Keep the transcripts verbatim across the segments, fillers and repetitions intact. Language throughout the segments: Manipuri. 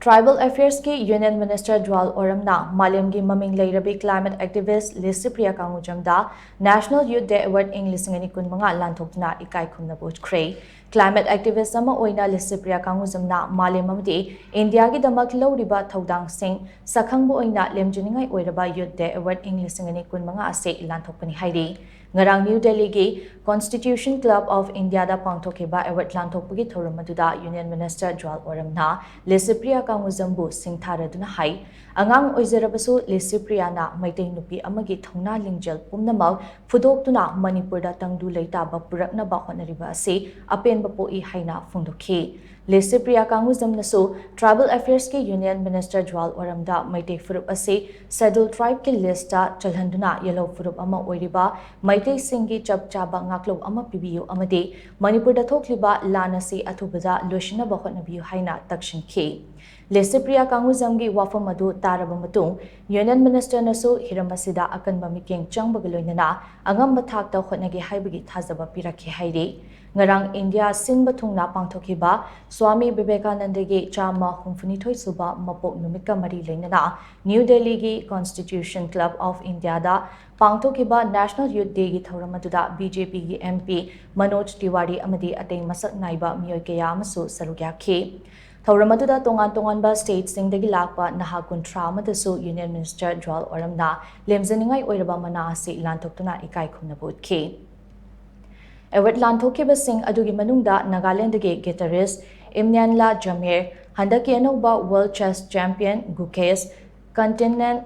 Tribal Affairsꯀꯤ Union Minister Jual Oramꯅ ꯃꯥꯂꯦꯝꯒꯤ ꯃꯃꯤꯡ ꯂꯩꯔꯕꯤ climate activist Licypriya ꯀꯥꯡꯉꯨꯖꯝꯗ National Youth Day Award ꯏꯪ ꯂꯤꯁꯤꯡ ꯑꯅꯤ ꯀꯨꯟꯃꯉꯥ ꯂꯥꯟꯊꯣꯛꯇꯨꯅ ꯏꯀꯥꯏ ꯈꯨꯝꯅꯕ ꯎꯠꯈ꯭ꯔꯦ꯫ Climate activist ꯑꯃ ꯑꯣꯏꯅ ꯂꯤꯁꯤꯄ꯭ꯔꯤꯌꯥ ꯀꯥꯡꯉꯨꯖꯝꯅ ꯃꯥꯂꯦꯝ ꯑꯃꯗꯤ ꯏꯟꯗꯤꯌꯥꯒꯤꯗꯃꯛ ꯂꯧꯔꯤꯕ ꯊꯧꯗꯥꯡꯁꯤꯡ ꯁꯛꯈꯪꯕ ꯑꯣꯏꯅ ꯂꯦꯝꯖꯅꯤꯡꯉꯥꯏ ꯑꯣꯏꯔꯕ Youth Day Award ꯏꯪ ꯂꯤꯁꯤꯡ ꯑꯅꯤ ꯀꯨꯟꯃꯉꯥ ꯑꯁꯤ ꯂꯥꯟꯊꯣꯛꯄꯅꯤ ꯍꯥꯏꯔꯤ꯫ ꯉꯔꯥꯡ New Delhiꯒꯤ Constitution Club of Indiaꯗ ꯄꯥꯡꯊꯣꯛꯈꯤꯕ award ꯂꯥꯟꯊꯣꯛꯄꯒꯤ ꯊꯧꯔꯝ ꯑꯗꯨꯗ Union Minister ꯖꯨꯋꯥꯜ ꯑꯣꯔꯝꯅ ꯂꯤꯁꯤꯄ꯭ꯔꯤꯌꯥ ꯀꯥꯡꯉꯨꯖꯝꯕꯨ ꯁꯤꯡꯊꯥꯔꯗꯨꯅ ꯍꯥꯏ, ꯑꯉꯥꯡ ꯑꯣꯏꯖꯔꯕꯁꯨ ꯂꯤꯁꯤꯄ꯭ꯔꯤꯌꯥꯅ ꯃꯩꯇꯩ ꯅꯨꯄꯤ ꯑꯃꯒꯤ ꯊꯧꯅꯥ ꯂꯤꯡꯖꯦꯜ ꯄꯨꯝꯅꯃꯛ ꯐꯨꯗꯣꯛꯇꯨꯅ ꯃꯅꯤꯄꯨꯔꯗ ꯇꯪꯗꯨ ꯂꯩꯇꯥꯕ ꯄꯨꯔꯛꯅꯕ ꯍꯣꯠꯅꯔꯤꯕ ꯑꯁꯤ ꯑꯄꯦꯟꯕ ꯄꯣꯛꯏ ꯍꯥꯏꯅ ꯐꯣꯡꯗꯣꯛꯈꯤ꯫ Licypriya ꯀꯥꯡꯉꯨꯖꯝꯅꯁꯨ Tribal Affairsꯀꯤ Union Minister ꯖꯨꯋꯥꯜ ꯑꯣꯔꯝꯗ Meitei ꯐꯨꯔꯨꯞ ꯑꯁꯤ Scheduled Tribeꯀꯤ listꯇ ꯆꯜꯍꯟꯗꯨꯅ ꯌꯦꯜꯍꯧ ꯐꯨꯔꯨꯞ ꯑꯃ ꯑꯣꯏꯔꯤꯕ ꯃꯩꯇꯩꯁꯤꯡꯒꯤ ꯆꯞ ꯆꯥꯕ ꯉꯥꯛꯂꯧ ꯑꯃ ꯄꯤꯕꯤꯌꯨ ꯑꯃꯗꯤ ꯃꯅꯤꯄꯨꯔꯗ ꯊꯣꯛꯂꯤꯕ ꯂꯥꯟ ꯑꯁꯤ ꯑꯊꯨꯕꯗ ꯂꯣꯏꯁꯤꯟꯅꯕ ꯍꯣꯠꯅꯕꯤꯌꯨ ꯍꯥꯏꯅ ꯇꯛꯁꯤꯟꯈꯤ꯫ ꯂꯤꯁꯤꯄ꯭ꯔꯤꯌꯥ ꯀꯥꯡꯉꯨꯖꯝꯒꯤ ꯋꯥꯐꯝ ꯑꯗꯨ ꯇꯥꯔꯕ ꯃꯇꯨꯡ, Union Ministerꯅꯁꯨ ꯍꯤꯔꯝ ꯑꯁꯤꯗ ꯑꯀꯟꯕ ꯃꯤꯠꯌꯦꯡ ꯆꯪꯕꯒ ꯂꯣꯏꯅꯅ ꯑꯉꯝꯕ ꯊꯥꯛꯇ ꯍꯣꯠꯅꯒꯦ ꯍꯥꯏꯕꯒꯤ ꯊꯥꯖꯕ ꯄꯤꯔꯛꯈꯤ ꯍꯥꯏꯔꯤ꯫ ꯉꯔꯥꯡ ꯏꯟꯗꯤꯌꯥ ꯁꯤꯟꯕ ꯊꯨꯡꯅ ꯄꯥꯡꯊꯣꯛꯈꯤꯕ ꯁ꯭ꯋꯥꯃꯤ ꯕꯤꯕꯦꯀꯥꯅꯟꯗꯒꯤ ꯆꯥꯝꯃ ꯍꯨꯝꯐꯨꯅꯤꯊꯣꯏ ꯁꯨꯕ ꯃꯄꯣꯛ ꯅꯨꯃꯤꯠꯀ ꯃꯔꯤ ꯂꯩꯅꯅ New Delhiꯒꯤ Constitution Club of Indiaꯗ ꯄꯥꯡꯊꯣꯛꯈꯤꯕ National Youth Dayꯒꯤ ꯊꯧꯔꯝ ꯑꯗꯨꯗ BJPꯒꯤ MP ꯃꯅꯣꯖ ꯇꯤꯋꯥꯔꯤ ꯑꯃꯗꯤ ꯑꯇꯩ ꯃꯁꯛ ꯅꯥꯏꯕ ꯃꯤꯑꯣꯏ ꯀꯌꯥ ꯑꯃꯁꯨ ꯁꯔꯨꯛ ꯌꯥꯈꯤ꯫ ꯊꯧꯔꯝ ꯑꯗꯨꯗ ꯇꯣꯉꯥꯟ ꯇꯣꯉꯥꯟꯕ stateꯁꯤꯡꯗꯒꯤ ꯂꯥꯛꯄ ꯅꯍꯥ ꯀꯨꯟꯊ꯭ꯔꯥ ꯑꯃꯗꯁꯨ Union Minister ꯖꯨꯋꯥꯜ ꯑꯣꯔꯝꯅ ꯂꯦꯝꯖꯅꯤꯡꯉꯥꯏ ꯑꯣꯏꯔꯕ ꯃꯅꯥ ꯑꯁꯤ ꯂꯥꯟꯊꯣꯛꯇꯨꯅ ꯏꯀꯥꯏ ꯈꯨꯝꯅꯕ ꯎꯠꯈꯤ꯫ Award ꯂꯥꯟꯊꯣꯛꯈꯤꯕꯁꯤꯡ ꯑꯗꯨꯒꯤ ꯃꯅꯨꯡꯗ ꯅꯥꯒꯥꯂꯦꯟꯗꯒꯤ guitarist ꯏꯝꯅ꯭ꯌꯥꯟꯂꯥ ꯖꯃꯤꯔ, ꯍꯟꯗꯛꯀꯤ ꯑꯅꯧꯕ World Chess Champion ꯒꯨꯀꯦꯁ, continent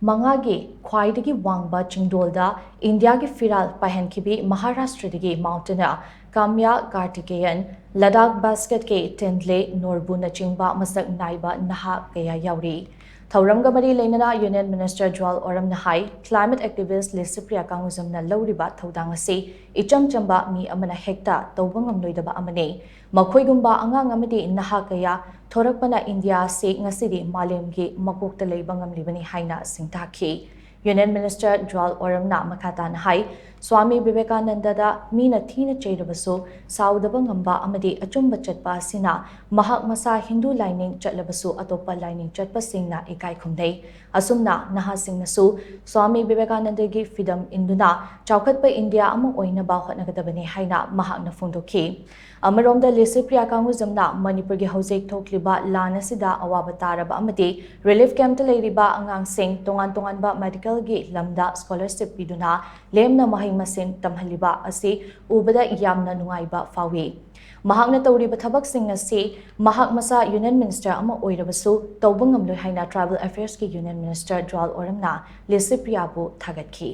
ꯃꯉꯥꯒꯤ ꯈ꯭ꯋꯥꯏꯗꯒꯤ ꯋꯥꯡꯕ ꯆꯤꯡꯗꯣꯜꯗ ꯏꯟꯗꯤꯌꯥꯒꯤ ꯐꯤꯔꯥꯜ ꯄꯥꯏꯍꯟꯈꯤꯕꯤ ꯃꯍꯥꯔꯥꯁꯇ꯭ꯔꯗꯒꯤ mountaineer ꯀꯥꯝꯌꯥ ꯀꯥꯔꯇꯤꯀꯦꯌꯟ, ꯂꯗꯥꯈ basketꯀꯤ ꯇꯦꯟꯂꯦ ꯅꯣꯔꯕꯨꯅꯆꯤꯡꯕ ꯃꯁꯛ ꯅꯥꯏꯕ ꯅꯍꯥ ꯀꯌꯥ ꯌꯥꯎꯔꯤ꯫ ꯊꯧꯔꯝꯒ ꯃꯔꯤ ꯂꯩꯅꯅ Union Minister ꯖꯨꯋꯥꯜ ꯑꯣꯔꯝꯅ ꯍꯥꯏ, climate activist ꯂꯤꯁꯤꯄ꯭ꯔꯤꯌꯥ ꯀꯥꯡꯉꯨꯖꯝꯅ ꯂꯧꯔꯤꯕ ꯊꯧꯗꯥꯡ ꯑꯁꯤ ꯏꯆꯝ ꯆꯝꯕ ꯃꯤ ꯑꯃꯅ ꯍꯦꯛꯇ ꯇꯧꯕ ꯉꯝꯂꯣꯏꯗꯕ ꯑꯃꯅꯤ꯫ ꯃꯈꯣꯏꯒꯨꯝꯕ ꯑꯉꯥꯡ ꯑꯃꯗꯤ ꯅꯍꯥ ꯀꯌꯥ ꯊꯣꯔꯛꯄꯅ ꯏꯟꯗꯤꯌꯥ ꯑꯁꯤ ꯉꯁꯤꯗꯤ ꯃꯥꯂꯦꯝꯒꯤ ꯃꯀꯣꯛꯇ ꯂꯩꯕ ꯉꯝꯂꯤꯕꯅꯤ ꯍꯥꯏꯅ ꯁꯤꯡꯊꯥꯈꯤ꯫ Union Minister ꯖꯨꯋꯥꯜ ꯑꯣꯔꯝꯅ ꯃꯈꯥ ꯇꯥꯅ ꯍꯥꯏ, ꯁ꯭ꯋꯥꯃꯤ ꯕꯤꯕꯦꯀꯥꯅꯟꯗꯗ ꯃꯤꯅ ꯊꯤꯅ ꯆꯩꯔꯕꯁꯨ ꯁꯥꯎꯗꯕ ꯉꯝꯕ ꯑꯃꯗꯤ ꯑꯆꯨꯝꯕ ꯆꯠꯄ ꯑꯁꯤꯅ ꯃꯍꯥꯛ ꯃꯁꯥ ꯍꯤꯟꯗꯨ ꯂꯥꯏꯅꯤꯡ ꯆꯠꯂꯕꯁꯨ ꯑꯇꯣꯞꯄ ꯂꯥꯏꯅꯤꯡ ꯆꯠꯄꯁꯤꯡꯅ ꯏꯀꯥꯏ ꯈꯨꯝꯅꯩ꯫ ꯑꯁꯨꯝꯅ ꯅꯍꯥꯁꯤꯡꯅꯁꯨ ꯁ꯭ꯋꯥꯃꯤ ꯕꯤꯕꯦꯀꯥꯅꯟꯗꯒꯤ ꯐꯤꯗꯝ ꯏꯟꯗꯨꯅ ꯆꯥꯎꯈꯠꯄ ꯏꯟꯗꯤꯌꯥ ꯑꯃ ꯑꯣꯏꯅꯕ ꯍꯣꯠꯅꯒꯗꯕꯅꯤ ꯍꯥꯏꯅ ꯃꯍꯥꯛꯅ ꯐꯣꯡꯗꯣꯛꯈꯤ꯫ ꯑꯃꯔꯣꯝꯗ ꯂꯤꯁꯤꯄ꯭ꯔꯤꯌꯥ ꯀꯥꯡꯒꯨꯖꯝꯅ ꯃꯅꯤꯄꯨꯔꯒꯤ ꯍꯧꯖꯤꯛ ꯊꯣꯛꯂꯤꯕ ꯂꯥꯟ ꯑꯁꯤꯗ ꯑꯋꯥꯕ ꯇꯥꯔꯕ ꯑꯃꯗꯤ ꯔꯤꯂꯤꯐ ꯀꯦꯝꯞꯇ ꯂꯩꯔꯤꯕ ꯑꯉꯥꯡꯁꯤꯡ ꯇꯣꯉꯥꯟ ꯇꯣꯉꯥꯟꯕ ꯃꯦꯗꯤꯀꯦꯜꯒꯤ ꯂꯝꯗ ꯁ꯭ꯀꯣꯂꯔꯁꯤꯞ ꯄꯤꯗꯨꯅ ꯂꯦꯝꯅ ꯃꯍꯩ ꯃꯁꯤꯡ ꯇꯝꯍꯜꯂꯤꯕ ꯑꯁꯤ ꯎꯕꯗ ꯌꯥꯝꯅ ꯅꯨꯡꯉꯥꯏꯕ ꯐꯥꯎꯏ꯫ ꯃꯍꯥꯛꯅ ꯇꯧꯔꯤꯕ ꯊꯕꯛꯁꯤꯡ ꯑꯁꯤ ꯃꯍꯥꯛ ꯃꯁꯥ ꯌꯨꯅꯤꯌꯟ ꯃꯤꯅꯤꯁꯇꯔ ꯑꯃ ꯑꯣꯏꯔꯕꯁꯨ ꯇꯧꯕ ꯉꯝꯂꯣꯏ ꯍꯥꯏꯅ ꯇ꯭ꯔꯥꯏꯕꯦꯜ ꯑꯦꯐꯤꯌꯔꯁꯀꯤ ꯌꯨꯅꯤꯌꯟ ꯃꯤꯅꯤꯁꯇꯔ ꯖꯨꯋꯥꯜ ꯑꯣꯔꯝꯅ ꯂꯤꯁꯤꯄ꯭ꯔꯤꯌꯥꯕꯨ ꯊꯥꯒꯠꯈꯤ꯫